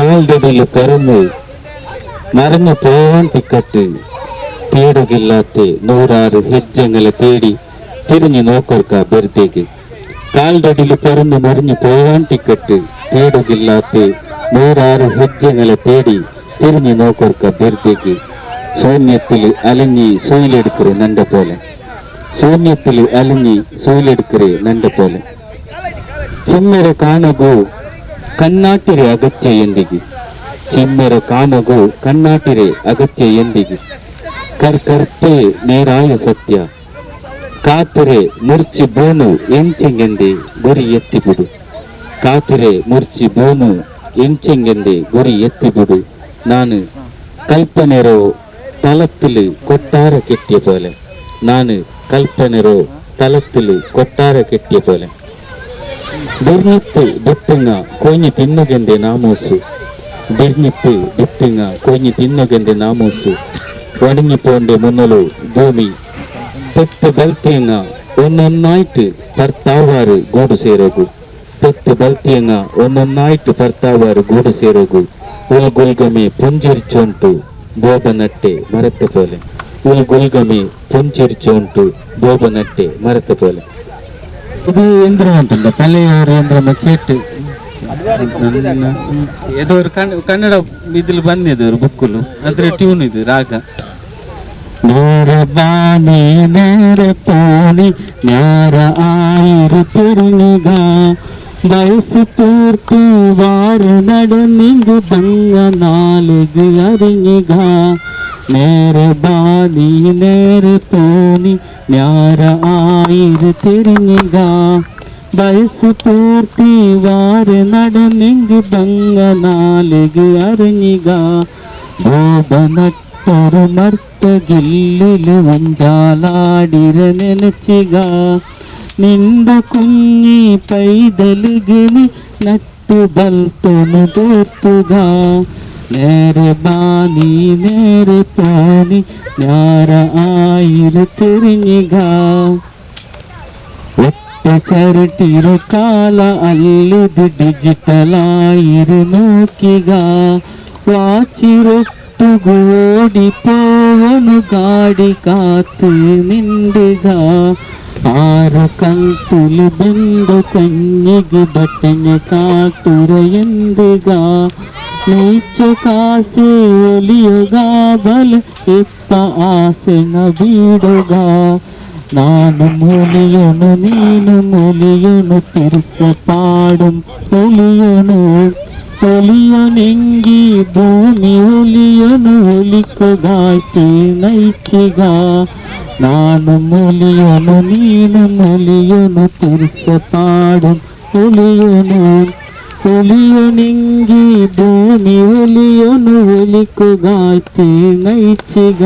കാൽതടിയിൽ പറന്ന് മറന്നു പോവാൻ ടിക്കറ്റ് തേടുകില്ലാത്ത 106 ഹെജ്ജങ്ങളെ തേടി തിരിഞ്ഞു നോക്കോർക്ക ബെർത്തേക്ക്. കാൽതടിയിൽ പറന്ന് മറിഞ്ഞു പോവാൻ ടിക്കറ്റ് തേടുകില്ലാത്ത 106 ഹെജ്ജങ്ങളെ തേടി തിരിഞ്ഞു നോക്കോർക്ക ബെർത്തേക്ക്. ശൂന്യത്തിൽ അലിഞ്ഞി സോയിലെടുക്കറ് നണ്ട പോലെ, ശൂന്യത്തിൽ അലിഞ്ഞി സോയിലെടുക്കറ് നണ്ട പോലെ. ചിമ്മര ಕಾಣಗು ಕಣ್ಣಾಟಿರೆ ಅಗತ್ಯ ಎಂದಿಗೆ, ಚಿಮ್ಮರ ಕಾಮಗು ಕಣ್ಣಾಟಿರೆ ಅಗತ್ಯ ಎಂದಿಗೆ. ಕರ್ಕರ್ತೆ ನೇರಾಯ ಸತ್ಯ ಕಾತರೆ ಮುರ್ಚಿ ಬೋನು ಎಂಚೆಂಗೆಂದೆ ಗುರಿ ಎತ್ತಿಬಿಡು, ಕಾತರೆ ಮುರ್ಚಿ ಬೋನು ಎಂಚೆಂಗೆಂದೆ ಗುರಿ ಎತ್ತಿಬಿಡು. ನಾನು ಕಲ್ಪನೆರೋ ತಲತ್ತಿಲು ಕೊಟ್ಟಾರ ಕೆಟ್ಟಿಯ പോലെ, ನಾನು ಕಲ್ಪನೆರೋ ತಲತ್ತಿಲು ಕೊಟ್ಟಾರ ಕೆಟ್ಟಿಯ പോലെ. ಬಿರ್ನಿತ್ತು ಬಿತ್ತಂಗ ಕೊಯ್ഞ്ഞു തിന്നുകെന്റെ നാമൂസു, ಬಿರ್ನಿತ್ತು ಬಿತ್ತಂಗ കൊയ്ഞ്ഞു തിന്നുകെന്റെ നാമൂസു. ഒടുങ്ങിപ്പോന്റെ മുന്നലു ഭൂമി തെത്ത് ബൽത്തിയങ്ങ ഒന്നൊന്നായിട്ട് ഭർത്താവാറ് ഗൂಡು ಸೇರೋಗು, തെത്ത് ബൽത്തിയങ്ങ ഒന്നൊന്നായിട്ട് ഭർത്താവാറ് ഗൂಡು ಸೇರೋಗು. ഉൽഗുൽഗമെ പുഞ്ചിരിച്ചോണ്ടു ബോബനട്ടെ മരത്തെ പോലെ, ഉൽഗുൽഗമെ പുഞ്ചിരിച്ചോണ്ടു ബോബനട്ടെ മരത്തെ പോലെ. ഇത് യന്ത്രം ഉണ്ടല്ലോ, പലയൊരു യന്ത്രം കേട്ട് ഏതോ ഒരു കന്നഡ ഇതിൽ ಬಂದಿದೆ ഒരു ബുക്കുಲು, ಅದ್ರ ಟ್ಯೂನ್ ಇದು ರಾಗ. നേരെ ബാനി നേരെ പോണി ഞാര ആയിരു തിരിഞ്ഞുക, വയസ്സ് തീർത്ത് വാര് നടന്നിങ്ക് ബംഗ നാലുക അറിഞ്ഞുക. നേരെ ബാനി നേരെ പോണി ഞാര ആയിരു തിരിഞ്ഞുക, വയസ്സ് പൂർത്തി വാര് നടന്നെങ്ക് ബംഗ നാലുക അറിഞ്ഞുക. ബോബനട്ടൊരു മർത്തകില്ലില് ഉഞ്ചാലാടിര ನೆನಚಿಗ, നിന്റെ കുഞ്ഞി പൈതലുകിനി നട്ടു ബൽത്തൊന്നു തീർത്തുക. നേരെ ബാനി നേരെ പോനി ഞാര ആയിരു തിരിഞ്ഞുക. ഒറ്റ ചരട്ടിരു കാല അല്ലിത് ഡിജിറ്റലായിരു നോക്കിക, വാച്ചിരൊട്ടുകൂടി പോവനു ഗാഡി കാത്ത് നിണ്ടുക. ആറ് കൽത്തുലു ബന്ധു കഞ്ഞിക്ക് ബട്ടഞ്ഞ കാട്ടുരയെന്തുക, നീച്ചു കാസെ ഒലിയുക ബൽ ഇപ്പ ആസന വീടുക. നാനും ഒലിയണു നീനും ഒലിയണു തിരിച്ച പാടും ഒലിയണു, ഒലിയനെങ്കി ഭൂമി ഒലിയണു ഒലിക്കുകാറ്റ് നയിക്കുക. നാനും ഒലിയണു നീനും ഒലിയണു തിരിച്ച പാടും ഒലിയണു, ഒലിയനെങ്കി ഭൂമി ഒലിയണു ഒലിക്കുകാറ്റ് നയിച്ചുക.